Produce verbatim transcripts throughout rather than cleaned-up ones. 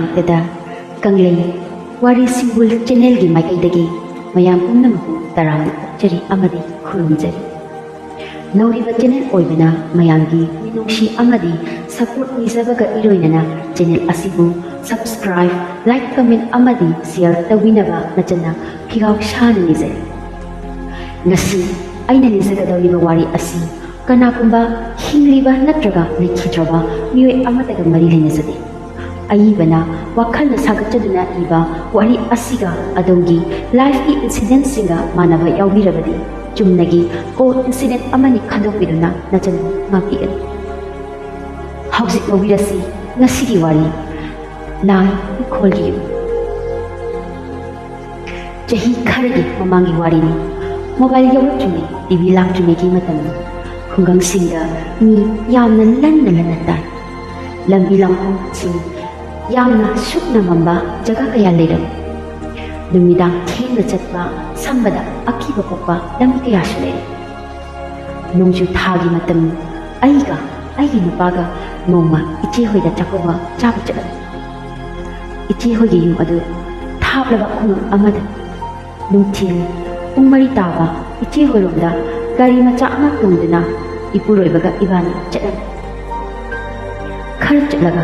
ꯃꯛꯇꯗ ꯀꯪꯂꯩ ꯋꯥꯔꯤ ꯁꯤꯡꯕꯨꯜ ꯆꯦꯅꯦꯜꯒꯤ ꯃꯥꯏꯀꯩꯗꯒꯤ ꯃꯌꯥꯝ ꯄꯨꯝꯅꯃꯛꯄꯨ ꯇꯔꯥꯝꯅ ꯑꯣꯛꯆꯔꯤ ꯑꯃꯗꯤ ꯈꯨꯔꯨꯝꯖꯔꯤ꯫ ꯅꯧꯔꯤꯕ ꯆꯦꯅꯦꯜ ꯑꯣꯏꯕꯅ ꯃꯌꯥꯝꯒꯤ ꯃꯤꯅꯨꯡꯁꯤ ꯑꯃꯗꯤ ꯁꯄꯣꯔꯠ ꯅꯤꯖꯕꯒ ꯏꯔꯣꯏꯅꯅ ꯆꯦꯅꯦꯜ ꯑꯁꯤꯕꯨ ꯁꯕꯁꯀ꯭ꯔꯥꯏꯕ, ꯂꯥꯏꯛ, ꯀꯃꯦꯟ ꯑꯃꯗꯤ ꯁꯤꯌꯔ ꯇꯧꯕꯤꯅꯕ ꯅꯆꯟꯅ ꯐꯤꯒꯥꯎ ꯁꯥꯅ ꯅꯤꯖꯔꯤ꯫ ꯉꯁꯤ ꯑꯩꯅ ꯂꯤꯖꯒꯗꯧꯔꯤꯕ ꯋꯥꯔꯤ ꯑꯁꯤ ꯀꯅꯥꯒꯨꯝꯕ ꯍꯤꯡꯂꯤꯕ ꯅꯠꯇ꯭ꯔꯒ ꯂꯩꯈꯤꯗ꯭ꯔꯕ ꯃꯤꯑꯣꯏ ꯑꯃꯠꯇꯒ ꯃꯔꯤ ꯂꯩꯅꯖꯗꯦ꯫ ꯑꯏꯕꯅ ꯋꯥꯈꯜꯅ ꯁꯥꯒꯠꯆꯗꯨꯅ ꯏꯕ ꯋꯥꯔꯤ ꯑꯁꯤꯒ ꯑꯗꯣꯝꯒꯤ ꯂꯥꯏꯐꯀꯤ ꯏꯟꯁꯤꯗꯦꯟꯁꯤꯡꯒ ꯃꯥꯟꯅꯕ ꯌꯥꯎꯕꯤꯔꯕꯗꯤ ꯆꯨꯝꯅꯒꯤ ꯀꯣ ꯏꯟꯁꯤꯗꯦꯟ ꯑꯃꯅꯤ ꯈꯟꯗꯣꯛꯄꯤꯗꯨꯅ ꯅꯆꯟ ꯉꯥꯛꯄꯤꯒꯅꯤ꯫ ꯍꯧꯖꯤꯛ ꯂꯧꯕꯤꯔꯁꯤ ꯉꯁꯤꯒꯤ ꯋꯥꯔꯤ, ꯂꯥꯏ ꯏꯪꯈꯣꯜꯒꯤ ꯌꯨꯝ꯫ ꯆꯍꯤ ꯈꯔꯒꯤ ꯃꯃꯥꯡꯒꯤ ꯋꯥꯔꯤꯅꯤ꯫ ꯃꯣꯕꯥꯏꯜ ꯌꯧꯔꯛꯇ꯭ꯔꯤꯉꯩ, ꯇꯤ ꯚꯤ ꯂꯥꯛꯇ꯭ꯔꯤꯉꯩꯒꯤ ꯃꯇꯝꯅꯤ꯫ ꯈꯨꯡꯒꯪꯁꯤꯡꯗ ꯃꯤ ꯌꯥꯝꯅ ꯂꯟꯅ ꯂꯟꯅ ꯇꯥꯏ꯫ ꯂꯝꯕꯤ ꯂꯝꯈꯣꯡꯁꯤꯡ ꯌꯥꯝꯅ ꯁꯨꯛꯅ ꯃꯝꯕ ꯖꯒꯥ ꯀꯌꯥ ꯂꯩꯔꯝꯃꯤ꯫ ꯅꯨꯃꯤꯗꯥꯡ ꯊꯦꯡꯅ ꯆꯠꯄ, ꯁꯝꯕꯗ ꯑꯀꯤꯕ ꯄꯣꯛꯄ ꯂꯝꯕꯤ ꯀꯌꯥꯁꯨ ꯂꯩꯔꯝꯃꯤ꯫ ꯅꯣꯡꯖꯨ ꯊꯥꯒꯤ ꯃꯇꯝꯅꯤ꯫ ꯑꯩꯒ ꯑꯩꯒꯤ ꯅꯨꯄꯥꯒ ꯅꯣꯡꯃ ꯏꯆꯦ ꯍꯣꯏꯗ ꯆꯥꯛꯀꯧꯕ ꯆꯥꯕ ꯆꯠꯂꯝꯃꯤ꯫ ꯏꯆꯦ ꯍꯣꯏꯒꯤ ꯌꯨꯝ ꯑꯗꯨ ꯊꯥꯞꯂꯕ ꯈꯨꯡꯒꯪ ꯑꯃꯗ꯫ ꯅꯨꯡꯊꯤꯜ ꯄꯨꯡ ꯃꯔꯤ ꯇꯥꯕ ꯏꯆꯦ ꯍꯣꯏꯔꯣꯝꯗ ꯒꯥꯔꯤ ꯃꯆꯥ ꯑꯃ ꯇꯣꯡꯗꯨꯅ ꯏꯄꯨꯔꯣꯏꯕꯒ ꯏꯕꯥꯅꯤ ꯆꯠꯂꯝꯃꯤ꯫ ꯈꯔ ꯆꯠꯂꯒ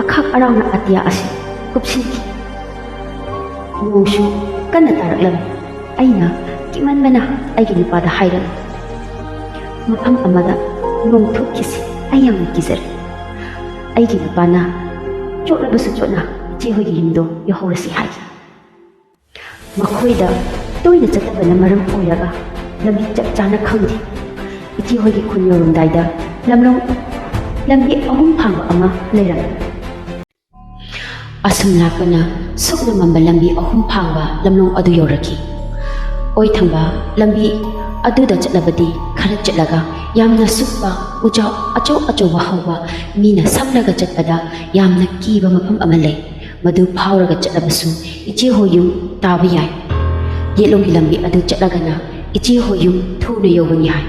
ꯑꯈꯥꯛ ꯑꯔꯥꯎꯅ ꯑꯇꯤꯌꯥ ꯑꯁꯤ ꯀꯨꯞꯁꯤꯟꯈꯤ꯫ ꯅꯣꯡꯁꯨ ꯀꯟꯅ ꯇꯥꯔꯛꯂꯝꯃꯤ꯫ ꯑꯩꯅ ꯀꯤꯃꯟꯕꯅ ꯑꯩꯒꯤ ꯅꯨꯄꯥꯗ ꯍꯥꯏꯔꯝꯃꯤ, "ꯃꯐꯝ ꯑꯃꯗ ꯅꯣꯡ ꯊꯣꯛꯈꯤꯁꯤ, ꯑꯩ ꯌꯥꯝꯅ ꯀꯤꯖꯔꯦ꯫" ꯑꯩꯒꯤ ꯅꯨꯄꯥꯅ ꯆꯣꯠꯂꯕꯁꯨ ꯆꯣꯠꯅ ꯏꯆꯦ ꯍꯣꯏꯒꯤ ꯌꯨꯝꯗꯣ ꯌꯧꯍꯧꯔꯁꯤ ꯍꯥꯏꯈꯤ꯫ ꯃꯈꯣꯏꯗ ꯇꯣꯏꯅ ꯆꯠꯇꯕꯅ ꯃꯔꯝ ꯑꯣꯏꯔꯒ ꯂꯝꯕꯤ ꯆꯞ ꯆꯥꯅ ꯈꯪꯗꯦ꯫ ꯏꯆꯦ ꯍꯣꯏꯒꯤ ꯈꯨꯟ ꯌꯧꯔꯝꯗꯥꯏꯗ ꯂꯝꯂꯣꯡ ꯂꯝꯕꯤ ꯑꯍꯨꯝ ꯐꯥꯡꯕ ꯑꯃ ꯂꯩꯔꯝꯃꯤ꯫ ꯑꯁꯨꯝ ꯂꯥꯛꯄꯅ ꯁꯨꯛꯅ ꯃꯝꯕ ꯂꯝꯕꯤ ꯑꯍꯨꯝ ꯐꯥꯡꯕ ꯂꯝꯂꯣꯡ ꯑꯗꯨ ꯌꯧꯔꯛꯈꯤ꯫ ꯑꯣꯏ ꯊꯪꯕ ꯂꯝꯕꯤ ꯑꯗꯨꯗ ꯆꯠꯂꯕꯗꯤ ꯈꯔ ꯆꯠꯂꯒ ꯌꯥꯝꯅ ꯁꯨꯛꯄ ꯎꯖꯥꯎ ꯑꯆꯧ ꯑꯆꯧꯕ ꯍꯧꯕ, ꯃꯤꯅ ꯁꯝꯂꯒ ꯆꯠꯄꯗ ꯌꯥꯝꯅ ꯀꯤꯕ ꯃꯐꯝ ꯑꯃ ꯂꯩ꯫ ꯃꯗꯨ ꯐꯥꯎꯔꯒ ꯆꯠꯂꯕꯁꯨ ꯏꯆꯦ ꯍꯣꯏ ꯌꯨꯝ ꯇꯥꯕ ꯌꯥꯏ꯫ ꯌꯦꯠꯂꯣꯝꯒꯤ ꯂꯝꯕꯤ ꯑꯗꯨ ꯆꯠꯂꯒꯅ ꯏꯆꯦ ꯍꯣꯏ ꯌꯨꯝ ꯊꯨꯅ ꯌꯧꯒꯅꯤ ꯍꯥꯏ꯫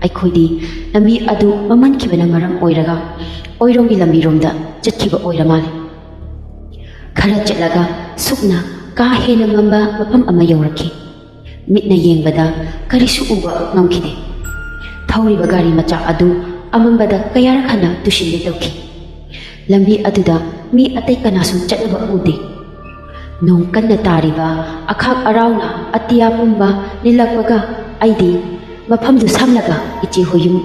ꯑꯩꯈꯣꯏꯗꯤ ꯂꯝꯕꯤ ꯑꯗꯨ ꯃꯝꯍꯟꯈꯤꯕꯅ ꯃꯔꯝ ꯑꯣꯏꯔꯒ ꯑꯣꯏꯔꯣꯝꯒꯤ ꯂꯝꯕꯤꯔꯣꯝꯗ ꯆꯠꯈꯤꯕ ꯑꯣꯏꯔ ꯃꯥꯜꯂꯦ꯫ ꯈꯔ ꯆꯠꯂꯒ ꯁꯨꯞꯅ ꯀꯥ ꯍꯦꯟꯅ ꯃꯝꯕ ꯃꯐꯝ ꯑꯃ ꯌꯧꯔꯛꯈꯤ꯫ ꯃꯤꯠꯅ ꯌꯦꯡꯕꯗ ꯀꯔꯤꯁꯨ ꯎꯕ ꯉꯝꯈꯤꯗꯦ꯫ ꯊꯧꯔꯤꯕ ꯒꯥꯔꯤ ꯃꯆꯥ ꯑꯗꯨ ꯑꯃꯝꯕꯗ ꯀꯌꯥꯔꯛ ꯍꯟꯅ ꯇꯨꯁꯤꯟꯒꯦ ꯇꯧꯈꯤ꯫ ꯂꯝꯕꯤ ꯑꯗꯨꯗ ꯃꯤ ꯑꯇꯩ ꯀꯅꯥꯁꯨ ꯆꯠꯅꯕ ꯎꯗꯦ꯫ ꯅꯣꯡ ꯀꯟꯅ ꯇꯥꯔꯤꯕ, ꯑꯈꯥꯛ ꯑꯔꯥꯎꯅ ꯑꯇꯤꯌꯥ ꯄꯨꯝꯕ ꯅꯤꯜꯂꯛꯄꯒ ꯑꯩꯗꯤ ꯃꯐꯝꯗꯨ ꯁꯝꯂꯒ ꯏꯆꯦ ꯍꯣꯏ ꯌꯨꯝ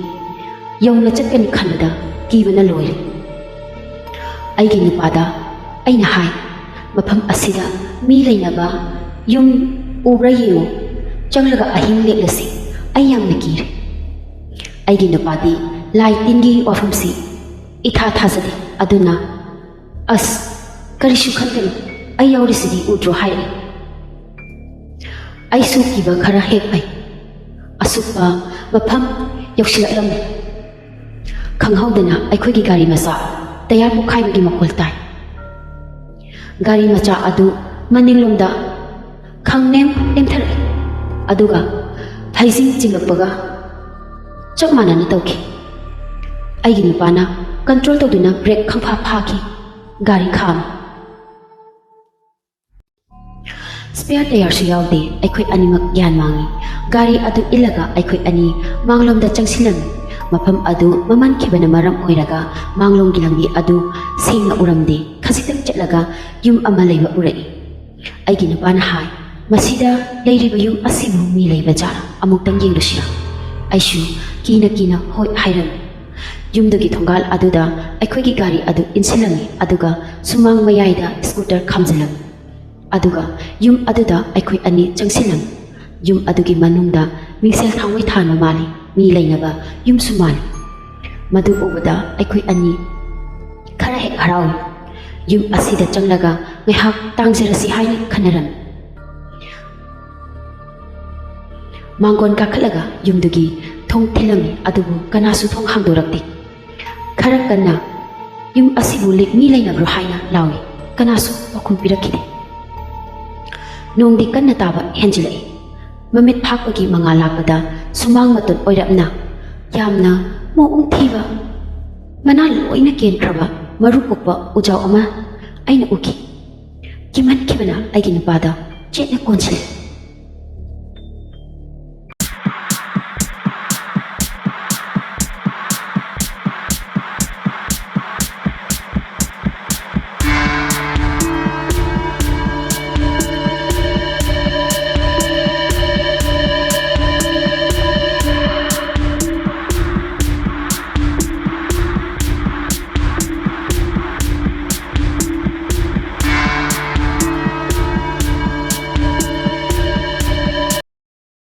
ꯌꯧꯅ ꯆꯠꯀꯅꯤ ꯈꯟꯕꯗ ꯀꯤꯕꯅ ꯂꯣꯏꯔꯦ꯫ ꯑꯩꯒꯤ ꯅꯨꯄꯥꯗ ꯑꯩꯅ ꯍꯥꯏ, "ꯃꯐꯝ ꯑꯁꯤꯗ ꯃꯤ ꯂꯩꯅꯕ ꯌꯨꯝ ꯎꯕ꯭ꯔꯥ ꯌꯦꯡꯉꯨ, ꯆꯪꯂꯒ ꯑꯍꯤꯡ ꯂꯦꯛꯂꯁꯤ, ꯑꯩ ꯌꯥꯝꯅ ꯀꯤꯔꯦ꯫" ꯑꯩꯒꯤ ꯅꯨꯄꯥꯗꯤ ꯂꯥꯏ ꯇꯤꯟꯒꯤ ꯋꯥꯐꯝꯁꯤ ꯏꯊꯥ ꯊꯥꯖꯗꯦ, ꯑꯗꯨꯅ "ꯑꯁ, ꯀꯔꯤꯁꯨ ꯈꯟꯒꯅꯨ, ꯑꯩ ꯌꯥꯎꯔꯤꯁꯤꯗꯤ ꯎꯗ꯭ꯔꯣ?" ꯍꯥꯏꯔꯛꯏ꯫ ꯑꯩꯁꯨ ꯀꯤꯕ ꯈꯔ ꯍꯦꯛ ꯐꯩ꯫ ꯑꯁꯨꯛꯄ ꯃꯐꯝ ꯌꯧꯁꯤꯜꯂꯛꯂꯝꯃꯤ꯫ ꯈꯪꯍꯧꯗꯅ ꯑꯩꯈꯣꯏꯒꯤ ꯒꯥꯔꯤ ꯃꯆꯥ ꯇꯌꯥꯔ ꯄꯣꯈꯥꯏꯕꯒꯤ ꯃꯈꯣꯜ ꯇꯥꯏ꯫ ꯒꯥꯔꯤ ꯃꯆꯥ ꯑꯗꯨ ꯃꯅꯤꯡꯂꯣꯝꯗ ꯈꯪꯅꯦꯝ ꯅꯦꯝꯊꯔꯛꯏ, ꯑꯗꯨꯒ ꯍꯩꯖꯤꯡ ꯆꯤꯡꯂꯛꯄꯒ ꯆꯞ ꯃꯥꯟꯅꯅ ꯇꯧꯈꯤ꯫ ꯑꯩꯒꯤ ꯅꯨꯄꯥꯅ ꯀꯟꯇ꯭ꯔꯣꯜ ꯇꯧꯗꯨꯅ ꯕ꯭ꯔꯦꯛ ꯈꯪꯐꯥ ꯐꯥꯈꯤ꯫ ꯒꯥꯔꯤ ꯈꯥꯝꯃꯤ꯫ ꯁ꯭ꯄꯦꯌꯔ ꯇꯌꯥꯔꯁꯨ ꯌꯥꯎꯗꯦ꯫ ꯑꯩꯈꯣꯏ ꯑꯅꯤꯃꯛ ꯒ꯭ꯌꯥꯟ ꯃꯥꯡꯉꯤ꯫ ꯒꯥꯔꯤ ꯑꯗꯨ ꯏꯜꯂꯒ ꯑꯩꯈꯣꯏ ꯑꯅꯤ ꯃꯥꯡꯂꯣꯝꯗ ꯆꯪꯁꯤꯜꯂꯝꯃꯤ꯫ ꯃꯐꯝ ꯑꯗꯨ ꯃꯝꯃꯟꯈꯤꯕꯅ ꯃꯔꯝ ꯑꯣꯏꯔꯒ ꯃꯥꯡꯂꯣꯝꯒꯤ ꯂꯝꯕꯤ ꯑꯗꯨ ꯁꯦꯡꯅ ꯎꯔꯝꯗꯦ꯫ ꯈꯖꯤꯛꯇꯪ ꯆꯠꯂꯒ ꯌꯨꯝ ꯑꯃ ꯂꯩꯕ ꯎꯔꯛꯏ꯫ ꯑꯩꯒꯤ ꯅꯨꯄꯥꯅ ꯍꯥꯏ, "ꯃꯁꯤꯗ ꯂꯩꯔꯤꯕ ꯌꯨꯝ ꯑꯁꯤꯕꯨ ꯃꯤ ꯂꯩꯕ ꯖꯥꯠꯂ? ꯑꯃꯨꯛꯇꯪ ꯌꯦꯡꯂꯨꯁꯤꯔꯥ?" ꯑꯩꯁꯨ ꯀꯤꯅ ꯀꯤꯅ ꯍꯣꯏ ꯍꯥꯏꯔꯝꯃꯤ꯫ ꯌꯨꯝꯗꯨꯒꯤ ꯊꯣꯡꯒꯥꯜ ꯑꯗꯨꯗ ꯑꯩꯈꯣꯏꯒꯤ ꯒꯥꯔꯤ ꯑꯗꯨ ꯏꯟꯁꯤꯜꯂꯝꯃꯤ, ꯑꯗꯨꯒ ꯁꯨꯃꯥꯡ ꯃꯌꯥꯏꯗ ꯁ꯭ꯀꯨꯇꯔ ꯈꯥꯝꯖꯤꯜꯂꯝꯃꯤ꯫ ꯑꯗꯨꯒ ꯌꯨꯝ ꯑꯗꯨꯗ ꯑꯩꯈꯣꯏ ꯑꯅꯤ ꯆꯪꯁꯤꯜꯂꯝꯃꯤ꯫ ꯌꯨꯝ ꯑꯗꯨꯒꯤ ꯃꯅꯨꯡꯗ ꯃꯤꯡꯁꯦꯜ ꯊꯥꯡꯃꯩ ꯊꯥꯟꯕ ꯃꯥꯜꯂꯤ, ꯃꯤ ꯂꯩꯅꯕ ꯌꯨꯝꯁꯨ ꯃꯥꯜꯂꯤ꯫ ꯃꯗꯨ ꯎꯕꯗ ꯑꯩꯈꯣꯏ ꯑꯅꯤ ꯈꯔ ꯍꯦꯛ ꯍꯔꯥꯎꯏ꯫ ꯌꯨꯝ ꯑꯁꯤꯗ ꯆꯪꯂꯒ ꯉꯥꯏꯍꯥꯛ ꯇꯥꯡꯖꯔꯁꯤ ꯍꯥꯏꯅ ꯈꯟꯅꯔꯝꯃꯤ꯫ ꯃꯥꯡꯒꯣꯟ ꯀꯥꯈꯠꯂꯒ ꯌꯨꯝꯗꯨꯒꯤ ꯊꯣꯡ ꯊꯤꯜꯂꯝꯃꯤ, ꯑꯗꯨꯕꯨ ꯀꯅꯥꯁꯨ ꯊꯣꯡ ꯍꯥꯡꯗꯣꯔꯛꯇꯦ꯫ ꯈꯔ ꯀꯟꯅ, "ꯌꯨꯝ ꯑꯁꯤꯕꯨ ꯂꯤ-, ꯃꯤ ꯂꯩꯅꯕ꯭ꯔꯣ?" ꯍꯥꯏꯅ ꯂꯥꯎꯏ꯫ ꯀꯅꯥꯁꯨ ꯄꯥꯎꯈꯨꯝ ꯄꯤꯔꯛꯈꯤꯗꯦ꯫ ꯅꯣꯡꯗꯤ ꯀꯟꯅ ꯇꯥꯕ ꯍꯦꯟꯖꯤꯜꯂꯛꯏ꯫ ꯃꯃꯤꯠ ꯐꯥꯛꯄꯒꯤ ꯃꯉꯥꯜ ꯂꯥꯛꯄꯗ ꯁꯨꯃꯥꯡ ꯃꯇꯣꯟ ꯑꯣꯏꯔꯞꯅ ꯌꯥꯝꯅ ꯃꯑꯣꯡ ꯊꯤꯕ, ꯃꯅꯥ ꯂꯣꯏꯅ ꯀꯦꯟꯈ꯭ꯔꯕ ꯃꯔꯨ ꯀꯣꯛꯄ ꯎꯖꯥꯎ ꯑꯃ ꯑꯩꯅ ꯎꯈꯤ꯫ ꯀꯤꯃꯟꯈꯤꯕꯅ ꯑꯩꯒꯤ ꯅꯨꯄꯥꯗ ꯆꯦꯠꯅ ꯀꯣꯟꯁꯤꯜꯂꯤ꯫